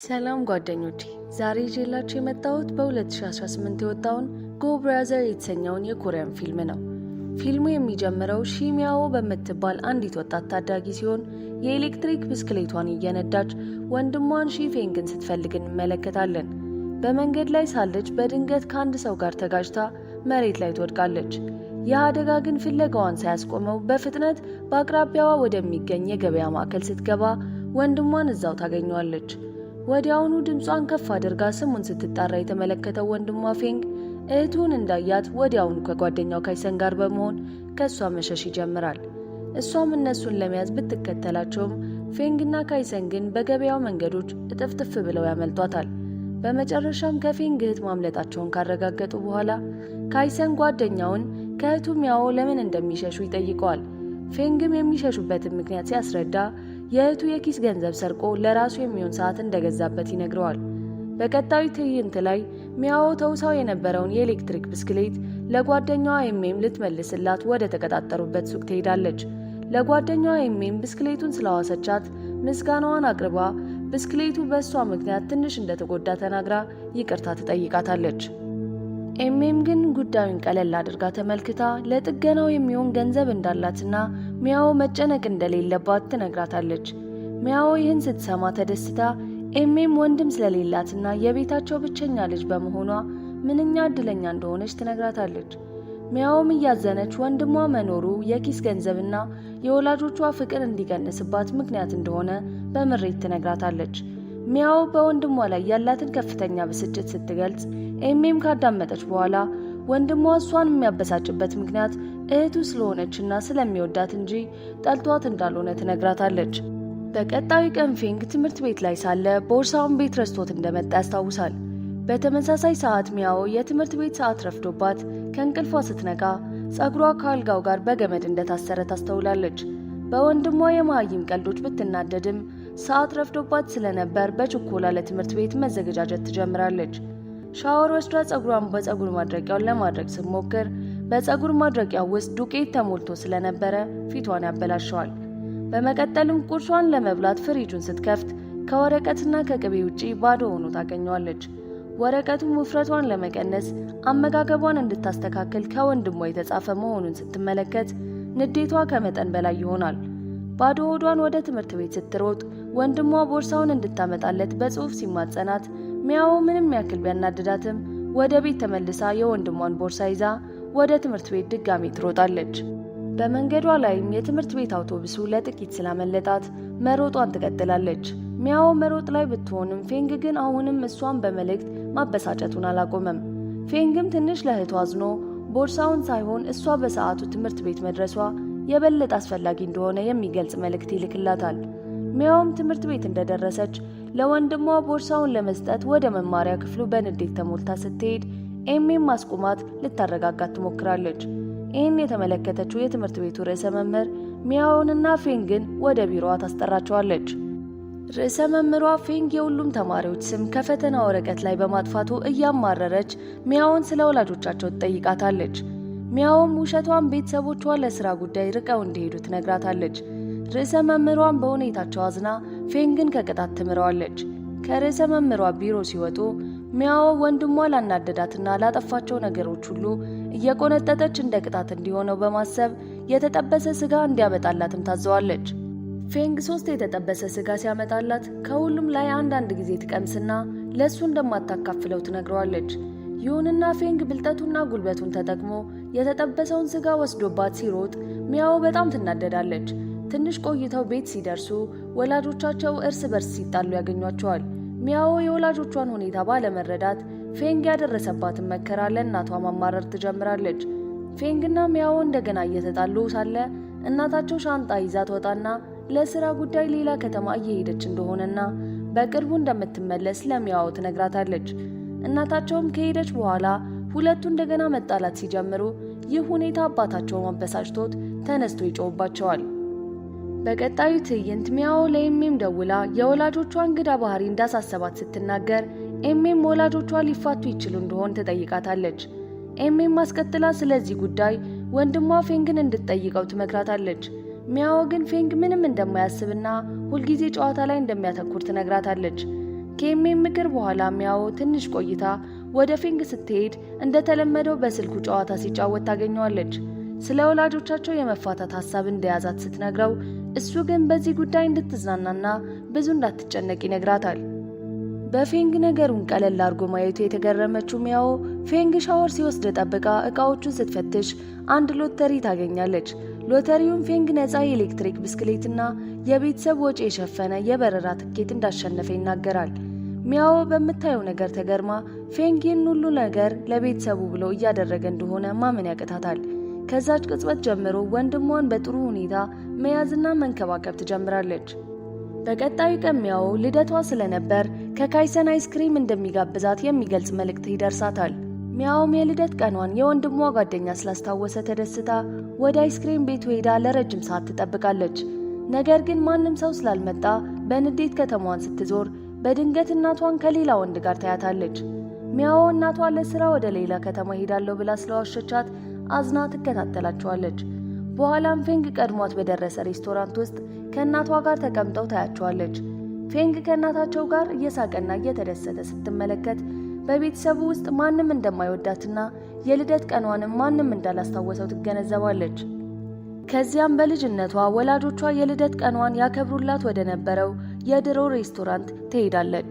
ሰላም ጓደኞቼ፣ ዛሬ ይዤላችሁ የመጣሁት በ2018 የወጣውን Go Brother የተሰኘውን የኮሪያን ፊልም ነው። ፊልሙ የሚጀምረው ሺሚያኦ በምትባል አንዲት ወጣት ታዳጊ ሲሆን የኤሌክትሪክ ብስክሌቷን እየነዳች ወንድሟን ሺፌንግን ስትፈልግ እንመለከታለን። በመንገድ ላይ ሳለች በድንገት ከአንድ ሰው ጋር ተጋጭታ መሬት ላይ ትወድቃለች። ይህ አደጋ ግን ፍለጋዋን ሳያስቆመው በፍጥነት በአቅራቢያዋ ወደሚገኝ የገበያ ማዕከል ስትገባ ወንድሟን እዛው ታገኘዋለች። ወዲያውኑ ድምጿን ከፍ አድርጋ ስሙን ስትጣራ የተመለከተው ወንድሟ ፌንግ እህቱን እንዳያት ወዲያውኑ ከጓደኛው ካይሰን ጋር በመሆን ከእሷ መሸሽ ይጀምራል። እሷም እነሱን ለመያዝ ብትከተላቸውም ፌንግና ካይሰን ግን በገበያው መንገዶች እጥፍጥፍ ብለው ያመልጧታል። በመጨረሻም ከፌንግ እህት ማምለጣቸውን ካረጋገጡ በኋላ ካይሰን ጓደኛውን ከእህቱ ሚያኦ ለምን እንደሚሸሹ ይጠይቀዋል። ፌንግም የሚሸሹበትን ምክንያት ሲያስረዳ የእህቱ የኪስ ገንዘብ ሰርቆ ለራሱ የሚሆን ሰዓት እንደገዛበት ይነግረዋል። በቀጣዩ ትዕይንት ላይ ሚያኦ ተውሳው የነበረውን የኤሌክትሪክ ብስክሌት ለጓደኛዋ ኤሜም ልትመልስላት ወደ ተቀጣጠሩበት ሱቅ ትሄዳለች። ለጓደኛዋ ኤሜም ብስክሌቱን ስላዋሰቻት ምስጋናዋን አቅርባ ብስክሌቱ በእሷ ምክንያት ትንሽ እንደተጎዳ ተናግራ ይቅርታ ትጠይቃታለች። ኤሜም ግን ጉዳዩን ቀለል አድርጋ ተመልክታ ለጥገናው የሚሆን ገንዘብ እንዳላትና ሚያኦ መጨነቅ እንደሌለባት ትነግራታለች። ሚያኦ ይህን ስትሰማ ተደስታ ኤሜም ወንድም ስለሌላትና የቤታቸው ብቸኛ ልጅ በመሆኗ ምንኛ እድለኛ እንደሆነች ትነግራታለች። ሚያኦም እያዘነች ወንድሟ መኖሩ የኪስ ገንዘብና የወላጆቿ ፍቅር እንዲቀንስባት ምክንያት እንደሆነ በምሬት ትነግራታለች። ሚያኦ በወንድሟ ላይ ያላትን ከፍተኛ ብስጭት ስትገልጽ ኤሜም ካዳመጠች በኋላ ወንድሟ እሷን የሚያበሳጭበት ምክንያት እህቱ ስለሆነችና ስለሚወዳት እንጂ ጠልቷት እንዳልሆነ ትነግራታለች። በቀጣዩ ቀን ፌንግ ትምህርት ቤት ላይ ሳለ ቦርሳውን ቤት ረስቶት እንደመጣ ያስታውሳል። በተመሳሳይ ሰዓት ሚያኦ የትምህርት ቤት ሰዓት ረፍዶባት ከእንቅልፏ ስትነቃ ጸጉሯ ከአልጋው ጋር በገመድ እንደታሰረ ታስተውላለች። በወንድሟ የመሃይም ቀልዶች ብትናደድም ሰዓት ረፍዶባት ስለነበር በችኮላ ለትምህርት ቤት መዘገጃጀት ትጀምራለች። ሻወር ወስዳ ጸጉሯን በጸጉር ማድረቂያውን ለማድረግ ስትሞክር በጸጉር ማድረቂያው ውስጥ ዱቄት ተሞልቶ ስለነበረ ፊቷን ያበላሸዋል። በመቀጠልም ቁርሷን ለመብላት ፍሪጁን ስትከፍት ከወረቀትና ከቅቤ ውጪ ባዶ ሆኖ ታገኘዋለች። ወረቀቱም ውፍረቷን ለመቀነስ አመጋገቧን እንድታስተካክል ከወንድሟ የተጻፈ መሆኑን ስትመለከት ንዴቷ ከመጠን በላይ ይሆናል። ባዶ ሆዷን ወደ ትምህርት ቤት ስትሮጥ ወንድሟ ቦርሳውን እንድታመጣለት በጽሑፍ ሲማጸናት ሚያኦ ምንም ያክል ቢያናድዳትም ወደ ቤት ተመልሳ የወንድሟን ቦርሳ ይዛ ወደ ትምህርት ቤት ድጋሚ ትሮጣለች። በመንገዷ ላይም የትምህርት ቤት አውቶቡሱ ለጥቂት ስላመለጣት መሮጧን ትቀጥላለች። ሚያኦ መሮጥ ላይ ብትሆንም ፌንግ ግን አሁንም እሷን በመልእክት ማበሳጨቱን አላቆመም። ፌንግም ትንሽ ለእህቱ አዝኖ ቦርሳውን ሳይሆን እሷ በሰዓቱ ትምህርት ቤት መድረሷ የበለጠ አስፈላጊ እንደሆነ የሚገልጽ መልእክት ይልክላታል። ሚያውም ትምህርት ቤት እንደደረሰች ለወንድሟ ቦርሳውን ለመስጠት ወደ መማሪያ ክፍሉ በንዴት ተሞልታ ስትሄድ ኤሜም አስቁማት ልታረጋጋት ትሞክራለች። ይህን የተመለከተችው የትምህርት ቤቱ ርዕሰ መምህር ሚያኦንና ፌንግን ወደ ቢሮዋ ታስጠራቸዋለች። ርዕሰ መምህሯ ፌንግ የሁሉም ተማሪዎች ስም ከፈተና ወረቀት ላይ በማጥፋቱ እያማረረች ሚያኦን ስለ ወላጆቻቸው ትጠይቃታለች። ሚያኦም ውሸቷን ቤተሰቦቿ ለስራ ጉዳይ ርቀው እንደሄዱ ትነግራታለች። ርዕሰ መምህሯን በሁኔታቸው አዝና ፌንግን ከቅጣት ትምረዋለች። ከርዕሰ መምህሯ ቢሮ ሲወጡ ሚያኦ ወንድሟ ላናደዳትና ላጠፋቸው ነገሮች ሁሉ እየቆነጠጠች እንደ ቅጣት እንዲሆነው በማሰብ የተጠበሰ ስጋ እንዲያመጣላትም ታዘዋለች። ፌንግ 3 የተጠበሰ ስጋ ሲያመጣላት ከሁሉም ላይ አንዳንድ ጊዜ ትቀምስና ለእሱ እንደማታካፍለው ትነግረዋለች። ይሁንና ፌንግ ብልጠቱና ጉልበቱን ተጠቅሞ የተጠበሰውን ስጋ ወስዶባት ሲሮጥ ሚያኦ በጣም ትናደዳለች። ትንሽ ቆይተው ቤት ሲደርሱ ወላጆቻቸው እርስ በርስ ሲጣሉ ያገኟቸዋል። ሚያኦ የወላጆቿን ሁኔታ ባለመረዳት ፌንግ ያደረሰባትን መከራ ለእናቷ ማማረር ትጀምራለች። ፌንግና ሚያኦ እንደገና እየተጣሉ ሳለ እናታቸው ሻንጣ ይዛ ትወጣና ለስራ ጉዳይ ሌላ ከተማ እየሄደች እንደሆነና በቅርቡ እንደምትመለስ ለሚያኦ ትነግራታለች። እናታቸውም ከሄደች በኋላ ሁለቱ እንደገና መጣላት ሲጀምሩ ይህ ሁኔታ አባታቸውን አበሳጭቶት ተነስቶ ይጮህባቸዋል። በቀጣዩ ትዕይንት ሚያኦ ለኤሜም ደውላ የወላጆቿ እንግዳ ባህሪ እንዳሳሰባት ስትናገር ኤሜም ወላጆቿ ሊፋቱ ይችሉ እንደሆን ትጠይቃታለች። ኤሜም አስቀጥላ ስለዚህ ጉዳይ ወንድሟ ፌንግን እንድትጠይቀው ትመክራታለች። ሚያኦ ግን ፌንግ ምንም እንደማያስብና ሁልጊዜ ጨዋታ ላይ እንደሚያተኩር ትነግራታለች። ከኤምኤም ምክር በኋላ ሚያዎ ትንሽ ቆይታ ወደ ፌንግ ስትሄድ እንደተለመደው በስልኩ ጨዋታ ሲጫወት ታገኘዋለች። ስለ ወላጆቻቸው የመፋታት ሀሳብ እንደያዛት ስትነግረው እሱ ግን በዚህ ጉዳይ እንድትዝናናና ብዙ እንዳትጨነቅ ይነግራታል። በፌንግ ነገሩን ቀለል አድርጎ ማየቱ የተገረመችው ሚያዎ ፌንግ ሻወር ሲወስድ ጠብቃ እቃዎቹን ስትፈትሽ አንድ ሎተሪ ታገኛለች። ሎተሪውን ፌንግ ነፃ የኤሌክትሪክ ብስክሌትና የቤተሰብ ወጪ የሸፈነ የበረራ ትኬት እንዳሸነፈ ይናገራል። ሚያዎ በምታየው ነገር ተገርማ ፌንግ ይህን ሁሉ ነገር ለቤተሰቡ ብሎ እያደረገ እንደሆነ ማመን ያቅታታል። ከዛች ቅጽበት ጀምሮ ወንድሟን በጥሩ ሁኔታ መያዝና መንከባከብ ትጀምራለች። በቀጣዩ ቀን ሚያዎ ልደቷ ስለነበር ከካይሰን አይስክሪም እንደሚጋብዛት የሚገልጽ መልእክት ይደርሳታል። ሚያዎም የልደት ቀኗን የወንድሟ ጓደኛ ስላስታወሰ ተደስታ ወደ አይስክሪም ቤቱ ሄዳ ለረጅም ሰዓት ትጠብቃለች። ነገር ግን ማንም ሰው ስላልመጣ በንዴት ከተማዋን ስትዞር በድንገት እናቷን ከሌላ ወንድ ጋር ታያታለች። ሚያዎ እናቷ ለስራ ወደ ሌላ ከተማ ሄዳለሁ ብላ ስለዋሸቻት አዝና ትከታተላቸዋለች። በኋላም ፌንግ ቀድሟት በደረሰ ሬስቶራንት ውስጥ ከእናቷ ጋር ተቀምጠው ታያቸዋለች። ፌንግ ከእናታቸው ጋር እየሳቀና እየተደሰተ ስትመለከት በቤተሰቡ ውስጥ ማንም እንደማይወዳትና የልደት ቀኗንም ማንም እንዳላስታወሰው ትገነዘባለች። ከዚያም በልጅነቷ ወላጆቿ የልደት ቀኗን ያከብሩላት ወደ ነበረው የድሮ ሬስቶራንት ትሄዳለች።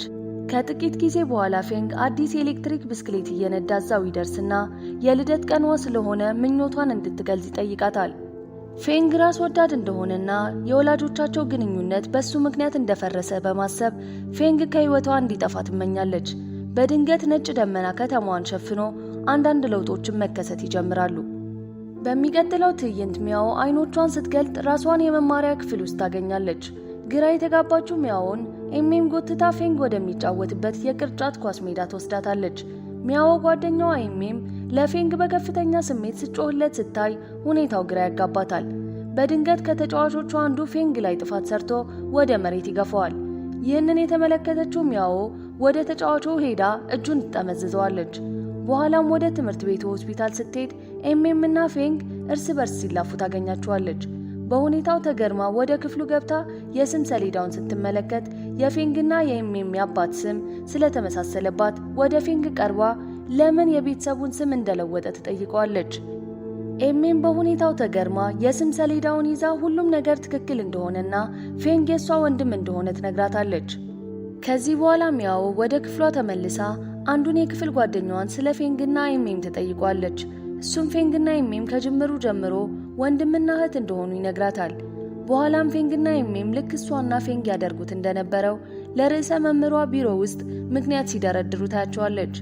ከጥቂት ጊዜ በኋላ ፌንግ አዲስ የኤሌክትሪክ ብስክሌት እየነዳ እዛው ይደርስና የልደት ቀኗ ስለሆነ ምኞቷን እንድትገልጽ ይጠይቃታል። ፌንግ ራስ ወዳድ እንደሆነና የወላጆቻቸው ግንኙነት በሱ ምክንያት እንደፈረሰ በማሰብ ፌንግ ከህይወቷ እንዲጠፋ ትመኛለች። በድንገት ነጭ ደመና ከተማዋን ሸፍኖ አንዳንድ ለውጦችን መከሰት ይጀምራሉ። በሚቀጥለው ትዕይንት ሚያዎ አይኖቿን ስትገልጥ ራሷን የመማሪያ ክፍል ውስጥ ታገኛለች። ግራ የተጋባችው ሚያዎን ኤምኤም ጎትታ ፌንግ ወደሚጫወትበት የቅርጫት ኳስ ሜዳ ትወስዳታለች። ሚያዎ ጓደኛዋ ኤምኤም ለፌንግ በከፍተኛ ስሜት ስትጮህለት ስታይ ሁኔታው ግራ ያጋባታል። በድንገት ከተጫዋቾቹ አንዱ ፌንግ ላይ ጥፋት ሰርቶ ወደ መሬት ይገፋዋል። ይህንን የተመለከተችው ሚያዎ ወደ ተጫዋቹ ሄዳ እጁን ትጠመዝዘዋለች። በኋላም ወደ ትምህርት ቤቱ ሆስፒታል ስትሄድ ኤምኤም እና ፌንግ እርስ በርስ ሲላፉ ታገኛቸዋለች። በሁኔታው ተገርማ ወደ ክፍሉ ገብታ የስም ሰሌዳውን ስትመለከት የፌንግና የኤምኤም የአባት ስም ስለተመሳሰለባት ወደ ፌንግ ቀርባ ለምን የቤተሰቡን ስም እንደለወጠ ትጠይቀዋለች። ኤምኤም በሁኔታው ተገርማ የስም ሰሌዳውን ይዛ ሁሉም ነገር ትክክል እንደሆነና ፌንግ የሷ ወንድም እንደሆነ ትነግራታለች። ከዚህ በኋላ ሚያዎ ወደ ክፍሏ ተመልሳ አንዱን የክፍል ጓደኛዋን ስለ ፌንግና ኤምኤም ትጠይቋለች። እሱም ፌንግና ኤምኤም ከጅምሩ ጀምሮ ወንድምና እህት እንደሆኑ ይነግራታል። በኋላም ፌንግና ኤምኤም ልክ እሷና ፌንግ ያደርጉት እንደነበረው ለርዕሰ መምህሯ ቢሮ ውስጥ ምክንያት ሲደረድሩ ታያቸዋለች።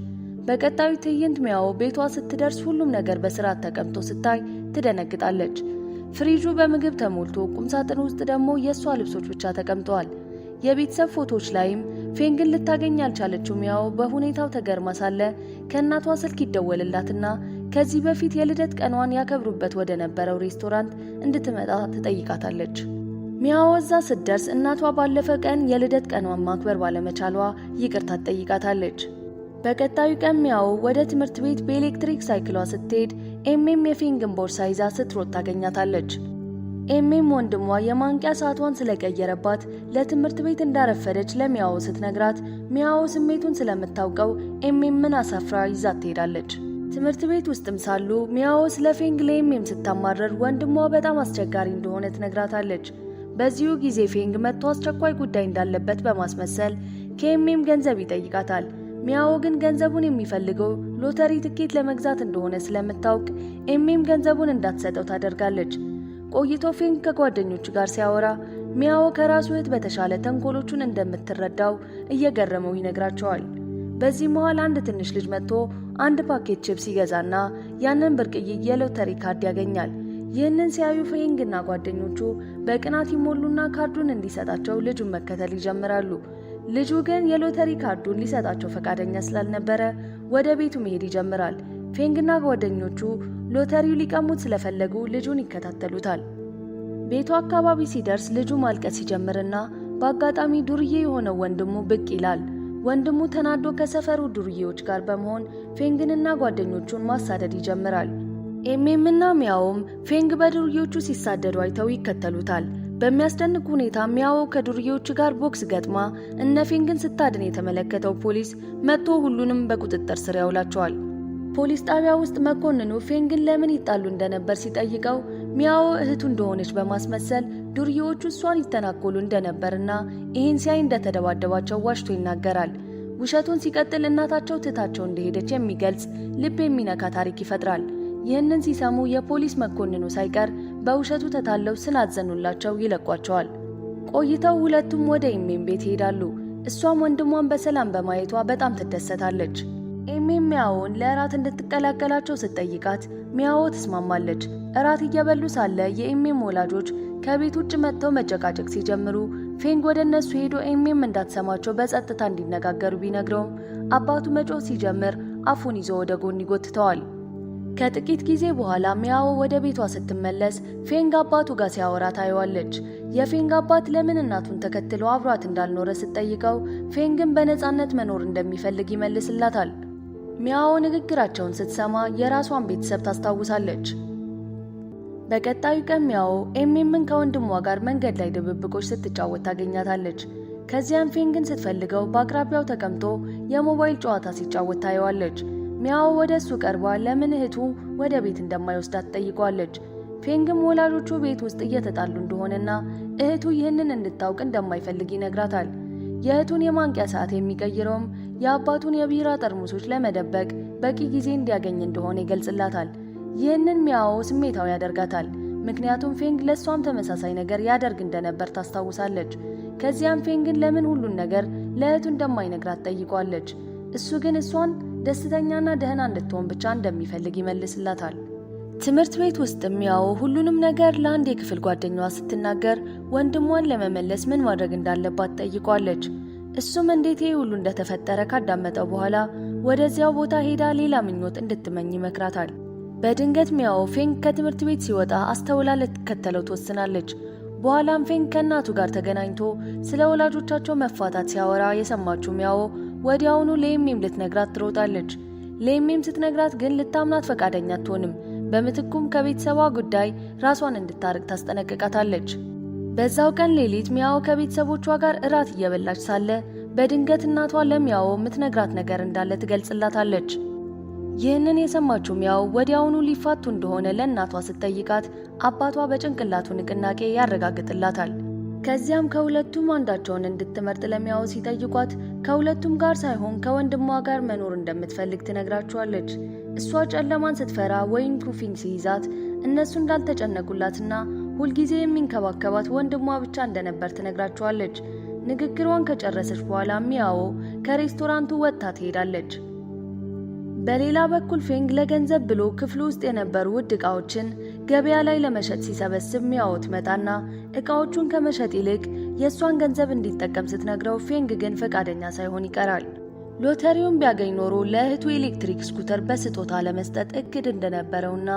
በቀጣዩ ትዕይንት ሚያዎ ቤቷ ስትደርስ ሁሉም ነገር በስርዓት ተቀምጦ ስታይ ትደነግጣለች። ፍሪጁ በምግብ ተሞልቶ ቁምሳጥን ውስጥ ደግሞ የእሷ ልብሶች ብቻ ተቀምጠዋል። የቤተሰብ ፎቶዎች ላይም ፌንግን ልታገኝ ያልቻለችው ሚያዎ በሁኔታው ተገርማ ሳለ ከእናቷ ስልክ ይደወልላትና ከዚህ በፊት የልደት ቀኗን ያከብሩበት ወደ ነበረው ሬስቶራንት እንድትመጣ ትጠይቃታለች። ሚያዎ እዛ ስትደርስ እናቷ ባለፈ ቀን የልደት ቀኗን ማክበር ባለመቻሏ ይቅርታ ትጠይቃታለች። በቀጣዩ ቀን ሚያዎ ወደ ትምህርት ቤት በኤሌክትሪክ ሳይክሏ ስትሄድ ኤምኤም የፌንግን ቦርሳ ይዛ ስትሮጥ ታገኛታለች። ኤምኤም ወንድሟ የማንቂያ ሰዓቷን ስለቀየረባት ለትምህርት ቤት እንዳረፈደች ለሚያዎ ስትነግራት ሚያዎ ስሜቱን ስለምታውቀው ኤምኤምን አሳፍራ ይዛት ትሄዳለች። ትምህርት ቤት ውስጥም ሳሉ ሚያዎ ስለ ፌንግ ለኤምኤም ስታማረር ወንድሟ በጣም አስቸጋሪ እንደሆነ ትነግራታለች። በዚሁ ጊዜ ፌንግ መጥቶ አስቸኳይ ጉዳይ እንዳለበት በማስመሰል ከኤምኤም ገንዘብ ይጠይቃታል። ሚያዎ ግን ገንዘቡን የሚፈልገው ሎተሪ ትኬት ለመግዛት እንደሆነ ስለምታውቅ ኤምኤም ገንዘቡን እንዳትሰጠው ታደርጋለች። ቆይቶ ፌንግ ከጓደኞቹ ጋር ሲያወራ ሚያዎ ከራሱ እህት በተሻለ ተንኮሎቹን እንደምትረዳው እየገረመው ይነግራቸዋል። በዚህ መሃል አንድ ትንሽ ልጅ መጥቶ አንድ ፓኬት ቺፕስ ይገዛና ያንን ብርቅዬ የሎተሪ ካርድ ያገኛል። ይህንን ሲያዩ ፌንግና ጓደኞቹ በቅናት ይሞሉና ካርዱን እንዲሰጣቸው ልጁን መከተል ይጀምራሉ። ልጁ ግን የሎተሪ ካርዱን ሊሰጣቸው ፈቃደኛ ስላልነበረ ወደ ቤቱ መሄድ ይጀምራል። ፌንግና ጓደኞቹ ሎተሪው ሊቀሙት ስለፈለጉ ልጁን ይከታተሉታል። ቤቱ አካባቢ ሲደርስ ልጁ ማልቀስ ሲጀምርና በአጋጣሚ ዱርዬ የሆነው ወንድሙ ብቅ ይላል። ወንድሙ ተናዶ ከሰፈሩ ዱርዬዎች ጋር በመሆን ፌንግንና ጓደኞቹን ማሳደድ ይጀምራል። ኤምኤምና ሚያዎም ፌንግ በዱርዬዎቹ ሲሳደዱ አይተው ይከተሉታል። በሚያስደንቅ ሁኔታ ሚያዎ ከዱርዬዎች ጋር ቦክስ ገጥማ እነ ፌንግን ስታድን የተመለከተው ፖሊስ መጥቶ ሁሉንም በቁጥጥር ስር ያውላቸዋል። ፖሊስ ጣቢያ ውስጥ መኮንኑ ፌንግን ለምን ይጣሉ እንደነበር ሲጠይቀው ሚያዎ እህቱ እንደሆነች በማስመሰል ዱርዬዎቹ እሷን ይተናኮሉ እንደነበርና ይህን ሲያይ እንደተደባደባቸው ዋሽቶ ይናገራል። ውሸቱን ሲቀጥል እናታቸው ትታቸው እንደሄደች የሚገልጽ ልብ የሚነካ ታሪክ ይፈጥራል። ይህንን ሲሰሙ የፖሊስ መኮንኑ ሳይቀር በውሸቱ ተታለው ስላዘኑላቸው ይለቋቸዋል። ቆይተው ሁለቱም ወደ ኤሜም ቤት ይሄዳሉ። እሷም ወንድሟን በሰላም በማየቷ በጣም ትደሰታለች። ኤሜም ሚያዎን ለእራት እንድትቀላቀላቸው ስትጠይቃት ሚያዎ ትስማማለች። እራት እየበሉ ሳለ የኤሜም ወላጆች ከቤት ውጭ መጥተው መጨቃጨቅ ሲጀምሩ ፌንግ ወደ እነሱ ሄዶ ኤሜም እንዳትሰማቸው በጸጥታ እንዲነጋገሩ ቢነግረውም አባቱ መጮህ ሲጀምር አፉን ይዞ ወደ ጎን ይጎትተዋል። ከጥቂት ጊዜ በኋላ ሚያዎ ወደ ቤቷ ስትመለስ ፌንግ አባቱ ጋር ሲያወራ ታየዋለች። የፌንግ አባት ለምን እናቱን ተከትሎ አብሯት እንዳልኖረ ስትጠይቀው ፌንግን በነፃነት መኖር እንደሚፈልግ ይመልስላታል። ሚያዎ ንግግራቸውን ስትሰማ የራሷን ቤተሰብ ታስታውሳለች። በቀጣዩ ቀን ሚያዎ ኤሜምን ከወንድሟ ጋር መንገድ ላይ ድብብቆሽ ስትጫወት ታገኛታለች። ከዚያም ፌንግን ስትፈልገው በአቅራቢያው ተቀምጦ የሞባይል ጨዋታ ሲጫወት ታየዋለች። ሚያዎ ወደ እሱ ቀርባ ለምን እህቱ ወደ ቤት እንደማይወስዳት ትጠይቀዋለች። ፌንግም ወላጆቹ ቤት ውስጥ እየተጣሉ እንደሆነና እህቱ ይህንን እንድታውቅ እንደማይፈልግ ይነግራታል። የእህቱን የማንቂያ ሰዓት የሚቀይረውም የአባቱን የቢራ ጠርሙሶች ለመደበቅ በቂ ጊዜ እንዲያገኝ እንደሆነ ይገልጽላታል። ይህንን ሚያዎ ስሜታዊ ያደርጋታል። ምክንያቱም ፌንግ ለእሷም ተመሳሳይ ነገር ያደርግ እንደነበር ታስታውሳለች። ከዚያም ፌንግን ለምን ሁሉን ነገር ለእህቱ እንደማይነግራት ጠይቋለች። እሱ ግን እሷን ደስተኛና ደህና እንድትሆን ብቻ እንደሚፈልግ ይመልስላታል። ትምህርት ቤት ውስጥ ሚያዎ ሁሉንም ነገር ለአንድ የክፍል ጓደኛዋ ስትናገር ወንድሟን ለመመለስ ምን ማድረግ እንዳለባት ጠይቋለች። እሱም እንዴት ይህ ሁሉ እንደተፈጠረ ካዳመጠው በኋላ ወደዚያው ቦታ ሄዳ ሌላ ምኞት እንድትመኝ ይመክራታል። በድንገት ሚያዎ ፌንግ ከትምህርት ቤት ሲወጣ አስተውላ ልትከተለው ትወስናለች። በኋላም ፌንግ ከእናቱ ጋር ተገናኝቶ ስለ ወላጆቻቸው መፋታት ሲያወራ የሰማችው ሚያዎ ወዲያውኑ ለኤሜም ልትነግራት ትሮጣለች። ለኤሜም ስትነግራት ግን ልታምናት ፈቃደኛ አትሆንም። በምትኩም ከቤተሰቧ ጉዳይ ራሷን እንድታርቅ ታስጠነቅቃታለች። በዛው ቀን ሌሊት ሚያዎ ከቤተሰቦቿ ጋር እራት እየበላች ሳለ በድንገት እናቷ ለሚያዎ የምትነግራት ነገር እንዳለ ትገልጽላታለች። ይህንን የሰማችው ሚያዎ ወዲያውኑ ሊፋቱ እንደሆነ ለእናቷ ስትጠይቃት አባቷ በጭንቅላቱ ንቅናቄ ያረጋግጥላታል። ከዚያም ከሁለቱም አንዳቸውን እንድትመርጥ ለሚያዎ ሲጠይቋት ከሁለቱም ጋር ሳይሆን ከወንድሟ ጋር መኖር እንደምትፈልግ ትነግራቸዋለች። እሷ ጨለማን ስትፈራ ወይም ኩፍኝ ሲይዛት እነሱ እንዳልተጨነቁላትና ሁልጊዜ የሚንከባከባት ወንድሟ ብቻ እንደነበር ትነግራቸዋለች። ንግግሯን ከጨረሰች በኋላ ሚያዎ ከሬስቶራንቱ ወጥታ ትሄዳለች። በሌላ በኩል ፌንግ ለገንዘብ ብሎ ክፍሉ ውስጥ የነበሩ ውድ ዕቃዎችን ገበያ ላይ ለመሸጥ ሲሰበስብ ሚያዎ ትመጣና ዕቃዎቹን ከመሸጥ ይልቅ የእሷን ገንዘብ እንዲጠቀም ስትነግረው ፌንግ ግን ፈቃደኛ ሳይሆን ይቀራል። ሎተሪውን ቢያገኝ ኖሮ ለእህቱ ኤሌክትሪክ scooter በስጦታ ለመስጠት እቅድ እንደነበረውና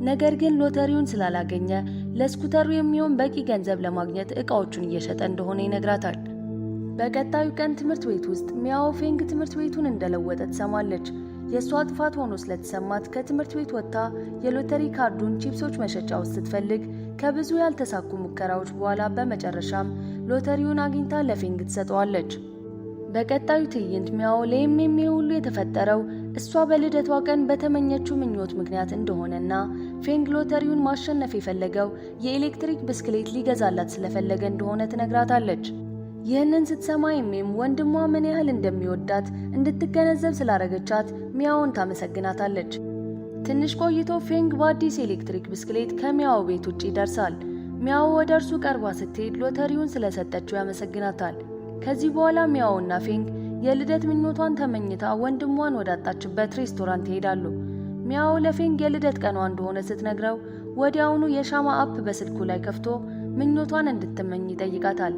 ነገር ግን ሎተሪውን ስላላገኘ ለ scooter ኡ የሚሆን በቂ ገንዘብ ለማግኘት ዕቃዎቹን እየሸጠ እንደሆነ ይነግራታል። በቀጣዩ ቀን ትምህርት ቤት ውስጥ ሚያዎ ፌንግ ትምህርት ቤቱን እንደለወጠ ትሰማለች። የእሷ ጥፋት ሆኖ ስለተሰማት ከትምህርት ቤት ወጥታ የሎተሪ ካርዱን ቺፕሶች መሸጫ ውስጥ ስትፈልግ ከብዙ ያልተሳኩ ሙከራዎች በኋላ በመጨረሻም ሎተሪውን አግኝታ ለፌንግ ትሰጠዋለች። በቀጣዩ ትዕይንት ሚያዎ ለኤሜም ሁሉ የተፈጠረው እሷ በልደቷ ቀን በተመኘችው ምኞት ምክንያት እንደሆነና ፌንግ ሎተሪውን ማሸነፍ የፈለገው የኤሌክትሪክ ብስክሌት ሊገዛላት ስለፈለገ እንደሆነ ትነግራታለች። ይህንን ስትሰማ ኤሜም ወንድሟ ምን ያህል እንደሚወዳት እንድትገነዘብ ስላረገቻት ሚያዎን ታመሰግናታለች። ትንሽ ቆይቶ ፌንግ በአዲስ ኤሌክትሪክ ብስክሌት ከሚያዎ ቤት ውጭ ይደርሳል። ሚያዎ ወደ እርሱ ቀርባ ስትሄድ ሎተሪውን ስለሰጠችው ያመሰግናታል። ከዚህ በኋላ ሚያዎና ፌንግ የልደት ምኞቷን ተመኝታ ወንድሟን ወዳጣችበት ሬስቶራንት ይሄዳሉ። ሚያዎ ለፌንግ የልደት ቀኗ እንደሆነ ስትነግረው ወዲያውኑ የሻማ app በስልኩ ላይ ከፍቶ ምኞቷን እንድትመኝ ይጠይቃታል።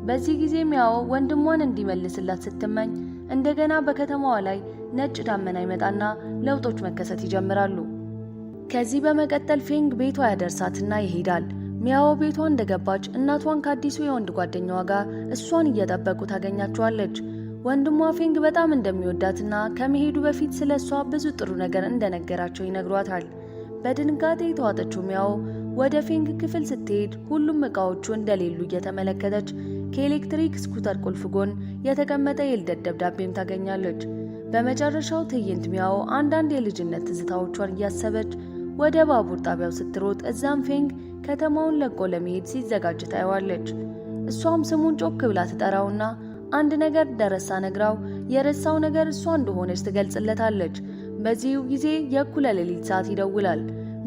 በዚህ ጊዜ ሚያዎ ወንድሟን እንዲመልስላት ስትመኝ እንደገና በከተማዋ ላይ ነጭ ዳመና ይመጣና ለውጦች መከሰት ይጀምራሉ። ከዚህ በመቀጠል ፌንግ ቤቷ ያደርሳትና ይሄዳል። ሚያዎ ቤቷ እንደገባች እናቷን ከአዲሱ የወንድ ጓደኛዋ ጋር እሷን እየጠበቁ ታገኛቸዋለች። ወንድሟ ፌንግ በጣም እንደሚወዳትና ከመሄዱ በፊት ስለ እሷ ብዙ ጥሩ ነገር እንደነገራቸው ይነግሯታል። በድንጋጤ የተዋጠችው ሚያዎ ወደ ፌንግ ክፍል ስትሄድ ሁሉም ዕቃዎቹ እንደሌሉ እየተመለከተች ከኤሌክትሪክ scooter ቁልፍ ጎን የተቀመጠ የልደት ደብዳቤም ታገኛለች። በመጨረሻው ትዕይንት ሚያኦ አንዳንድ የልጅነት ትዝታዎቿን እያሰበች ወደ ባቡር ጣቢያው ስትሮጥ እዛም ፌንግ ከተማውን ለቆ ለመሄድ ሲዘጋጅ ታየዋለች። እሷም ስሙን ጮክ ብላ ትጠራውና አንድ ነገር እንደረሳ ነግራው የረሳው ነገር እሷ እንደሆነች ትገልጽለታለች። በዚሁ ጊዜ የእኩለ ሌሊት ሰዓት ይደውላል።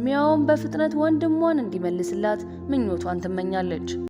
ሚያዎም በፍጥነት ወንድሟን እንዲመልስላት ምኞቷን ትመኛለች።